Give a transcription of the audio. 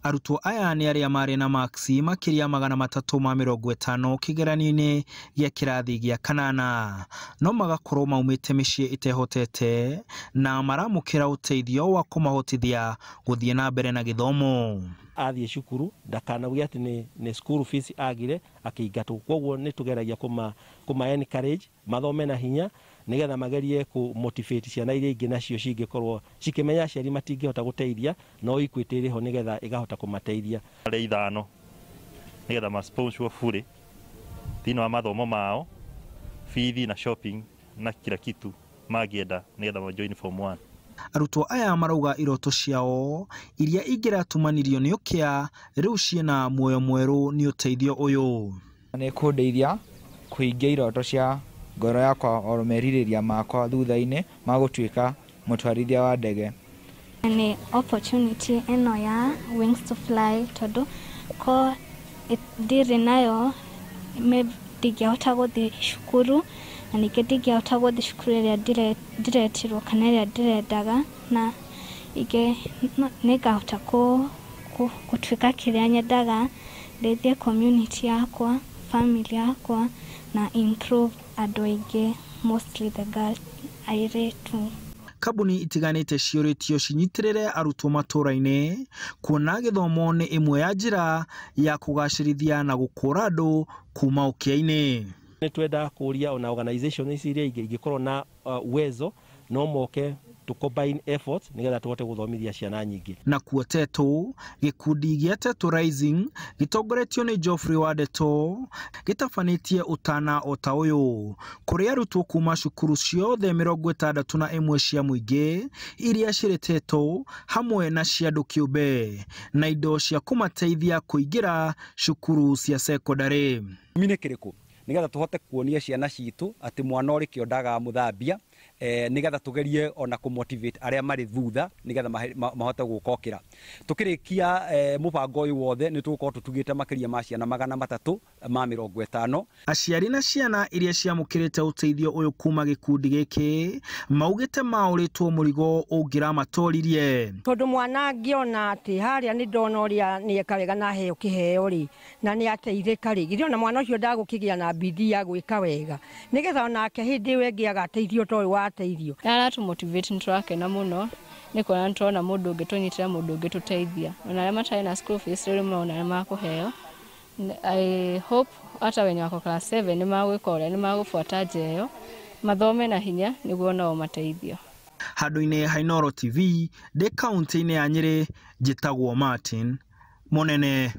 Arutwo aya nĩ arĩa marĩ na maksi makĩria 350 kĩgeranio-inĩ gĩa kĩrathi gĩa kanana, no magakorwo maumĩte mĩciĩ ĩtehotete na maramũkĩra ũteithio wa kũmahotithia gũthiĩ na mbere na gĩthomo. Athiĩ cukuru ndakanauge atĩ nĩ school fees agire akĩingatwo. Koguo nĩ tũgeragia kũma encourage mathome na hinya nigetha magerie ku motivate ciana iria ingĩ nacio cingĩkorwo cikĩmenya aciari matingĩhota gũteithia, no Equity ĩrĩ ho nigetha ĩgahota kũmateithia. Arĩa ithano nigetha ma sponsor fully thĩinĩ wa mathomo mao, bithi na shopping na kila kitu mangĩenda nigetha ma join form 1. Arutwo aya marauga iroto ciao iria ingĩratumanirio nĩ ũkĩa rĩu ciĩna muoyo mwerũ nĩ ũteithio ũyũ. Nĩ kũndeithia kũhingia iroto cia ngoro yakwa oro merirĩria makwa thutha-inĩ ma gũtuĩka mũtwarithia wa ndege. Nĩ opportunity ĩno ya Wings to Fly tondũ ko ndirĩ nayo ndingĩhota gũthiĩ cukuru, na ningĩ ndingĩhota gũthiĩ cukuru ĩrĩa ndĩretirwo kana ĩrĩa ndĩrendaga, na nĩngahota gũtuĩka kĩrĩa nyendaga, ndeithie community yakwa, family yakwa na improve andũ aingĩ, mostly the girls, airĩtu. Kambuni itiganĩte ciũrĩtio cinyitĩrĩre arutwo matũra-inĩ kuona gĩthomo nĩ ĩmwe ya njĩra ya kũgacĩrithia na gũkũra andũ kuma ũkĩa-inĩ. Nĩ twendaga kũria ona organization ici iria ingĩ ingĩkorwo na uwezo no moke to combine efforts nigetha tuhote gũthomithia ciana nyingĩ. Na kuo Tetu, gĩkundi gĩa Tetu Rising gĩtongoretio nĩ Geoffrey Wandeto gĩtabanĩtie ũtana o ta ũyũ kũrĩ arutwo kuma cukuru ciothe 61 cia mũingĩ iria cirĩ Tetu hamwe na cia andũ kĩũmbe na indo cia kũmateithia kũingĩra cukuru cia sekondarĩ. Nĩ kĩrĩkũ nigetha tuhote kuonia ciana citũ atĩ mwana ũrĩ kĩo ndagaga mũthambia, nigetha tugerie ona kũ motivate arĩa marĩ thutha nigetha mahote gũkokĩra. Tukĩrĩkia mũbango ũyũ wothe nĩ tũgũkorwo tũtugĩte makĩria ma ciana 350. Aciari na ciana iria ciamũkĩrĩte ũteithio ũyũ kuma gĩkundi gĩkĩ maugĩte maũrĩtwo mũrigo ũngĩramatoririe. Tondũ mwana angĩona atĩ harĩa nĩ ndona ũrĩa nĩeka wega na aheo kĩheo rĩ, na nĩ ateithĩka rĩ, githĩ ona mwana ũcio ndagũkĩgĩa na bidii ya gwĩka wega nigetha onake hĩndĩ ĩyo ĩngĩ agateithio ta ũyũ wateithio. Aratu motivate nĩ tũrakena mũno nĩ kuona nĩ tũrona mũndũ ũngĩ tũnyitĩra, mũndũ ũngĩ tũteithia, ona arĩa matarĩ na school fees rĩu maona nĩ makũheo. I hope hata wenye wako class 7 nĩ magwĩka ũrĩa, nĩ magũbuata njĩra ĩyo mathome na hinya nĩguo nao mateithio. Handũ-inĩ ha Inooro TV ndĩ kaunti-inĩ ya Nyĩrĩ, njĩtagwo Martin Mũnene.